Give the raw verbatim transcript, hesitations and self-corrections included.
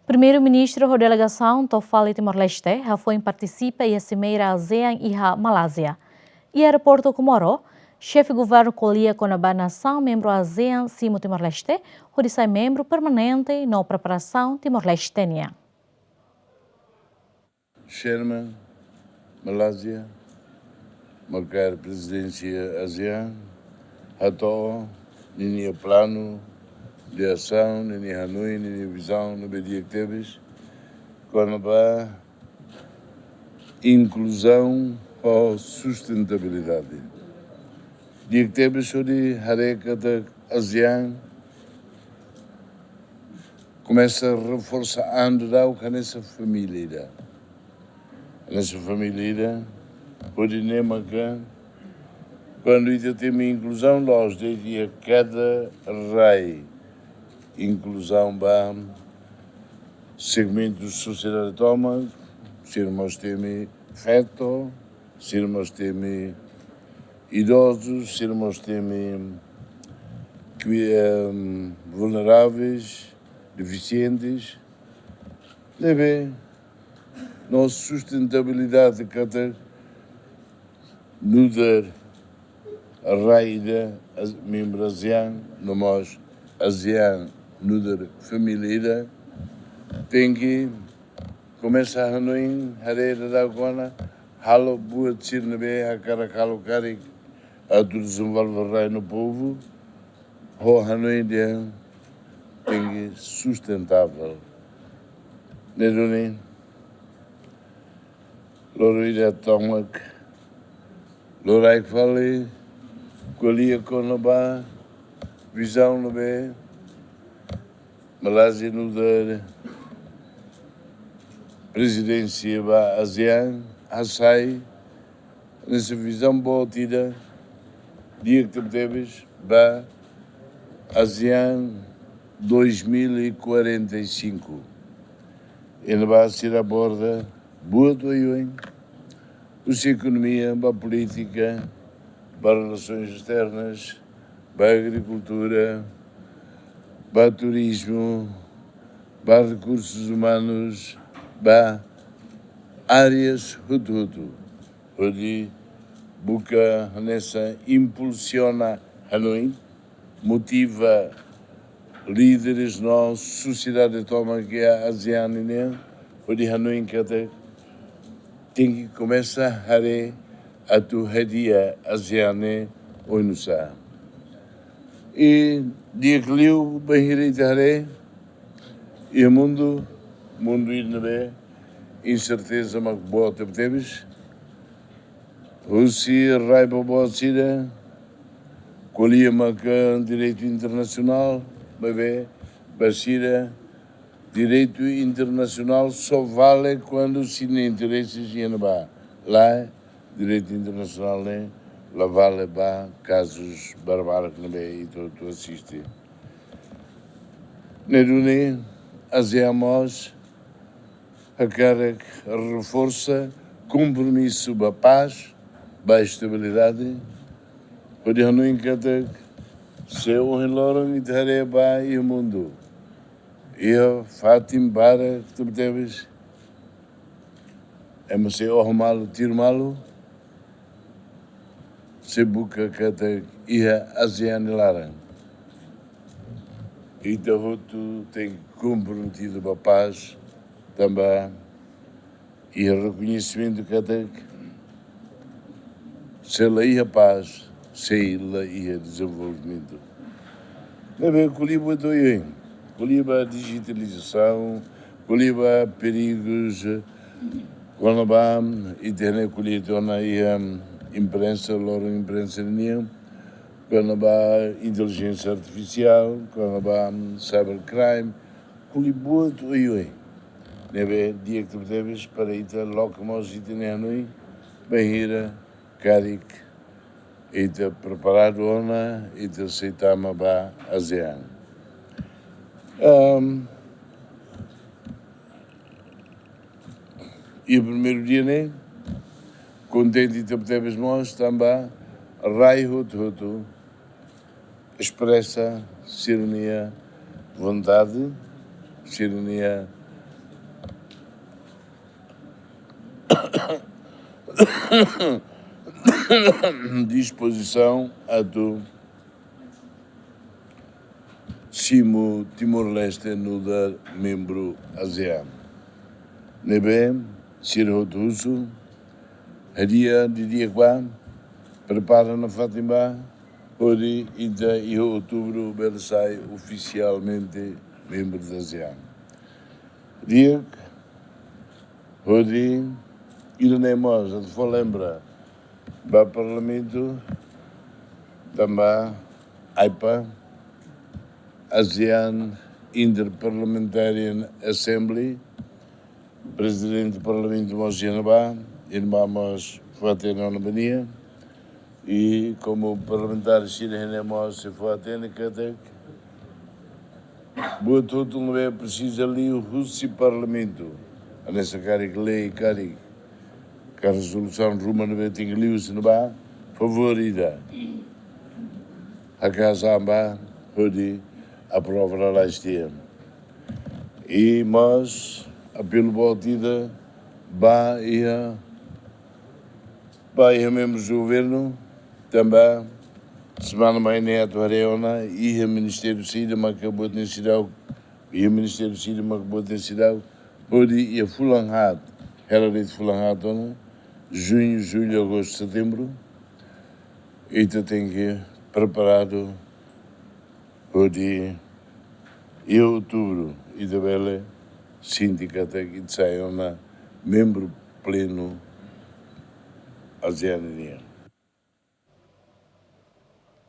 Primeiru-Ministru ho delegasaun to'o fali Timor-Leste hafoin partisipa iha simeira ASEAN iha Malázia. Iha aeroportu Comoro, xefe governu ko'alia kona-ba nasaun membru ASEAN simu Timor-Leste hodi sai membru permanente no preparasaun Timor-Leste nian. Sherman, Malázia, mak harii prezidénsia ASEAN, hato'o ninia planu de asaun, ninia hanoin, ninia vizaun ne'ebé di'ak tebes kona-ba inkluzaun ho sustentabilidade. Di'ak tebes hodi haree katak ASEAN komesa reforsa an daudauk hanesan família ida. Hanesan família ida, hodi ne'e maka kuandu ita temi inkluzaun la'ós de'it iha kada rai, inkluzaun ba segmentu sosiedade tomak, sira mós temi feto, sira mós temi idozu, sira mós temi kri-, em, vulneráveis, defisientes. Ne'ebé no sustentabilidade katak nu'udar rai ida, AS-, membru ASEAN, no mós ASEAN nu'udar família ida, tenke komesa hanoin, haree daudauk ona, halo buat sira ne'ebé hakarak halo karik atu dezenvolve rai no povu, ho hanoin ida tenke sustentável. Ne'e duni, loron ida tomak, loraik fali, ko'alia kona-ba vizaun ne'ebé Malázia nu'udar prezidénsia ba ASEAN hasai hanesan vizaun boot ida, di'ak tebetebes ba ASEAN dois mil e quarenta e cinco. Iha ne'ebá sira aborda buat oioin, husi ekonomia, ba polítika, ba relações externas, ba agrikultura, ba turizmu, ba rekursus umanus, ba áreas hotu-hotu, hodi buka hanesan impulsiona hanoin, motiva líderes no sosiedade tomak iha ASEAN nian, hodi hanoin katak tenke komesa haree atu hadi'a ASEAN ne'e oinsá. I di'ak liu bainhira ita haree iha mundu, mundu ida ne'ebé inserteza mak boot tebetebes. Husi rai boboot sira ko'alia maka direitu internasionál, maibé ba sira direitu internasionál só vale kuandu sira-nia interese iha ne'ebá. Lae, direitu internasionál ne'e la vale ba kazus barbarak ne'ebé ita hotu asiste. Ne'e duni, ASEAN mós hakarak reforsa kompromisu ba pás, ba estabilidade, hodi hanoin katak se ohin loron ita haree ba iha mundu, iha fatin barak tebetebes, ema sei oho malu, tiru malu, sei buka katak iha ASEAN nia laran ita hotu tenke komprometidu ba pás, tanba iha rekoñesimentu katak se la iha pás, sei la iha dezenvolvimentu. Maibé ko'alia buat oioin, ko'alia ba dijitalizasaun, ko'alia ba perigus, kona-ba, ita ne'e ko'alia tiha ona iha imprensa, loron imprensa nian, kona-ba intelijénsia artifisiál, kona-ba cybercrime, ko'alia buat oioin ne'ebé di'ak tebetebes para ita loke mós ita-nia hanoin, bainhira karik ita preparadu ona, ita sei tama ba ASEAN. Ahm, iha primeiru dia ne'e, kontente tebetebes mós, tanba rai hotu-hotu espresa sira-nia vontade, sira-nia dispozisaun atu simu Timor-Leste nu'udar membru ASEAN. Ne'ebé, sira hotu husu, hadi'a didi'ak ba, prepara nafatin ba, hodi ita iha outubru bele sai ofisialmente membru ASEAN. Di'ak, hodi ida-ne'e mós, atu fó lembra ba Parlamentu, tanba AIPA, ASEAN Inter-Parliamentarian Assembly, Prezidente Parlamentu mós iha ne'ebá, iha ne'ebá mós fó-hatene ona ba nia. I komu parlamentár sira iha ne'e mós sei fó-hatene katak buat hotu ne'ebé presiza liu husi Parlamentu. Hanesan karik lei, karik ka rezolusaun ruma ne'ebé tenke liu husi ne'ebá, favór ida. Hakaas an ba, hodi aprova lalais tiha. I mós apelu boot ida ba iha, ba iha membrus governu, tanba semana mai ne'e atu haree ona iha ministériu saida maka buat ne'e seidauk, iha ministériu saida maka buat ne'e seidauk, hodi iha fulan haat, hela de'it fulan haat ona, juñu, jullu, agostu, setembru, ita tenke preparadu hodi iha outubru ita bele sente katak ita sai ona membru plenu ASEAN nian.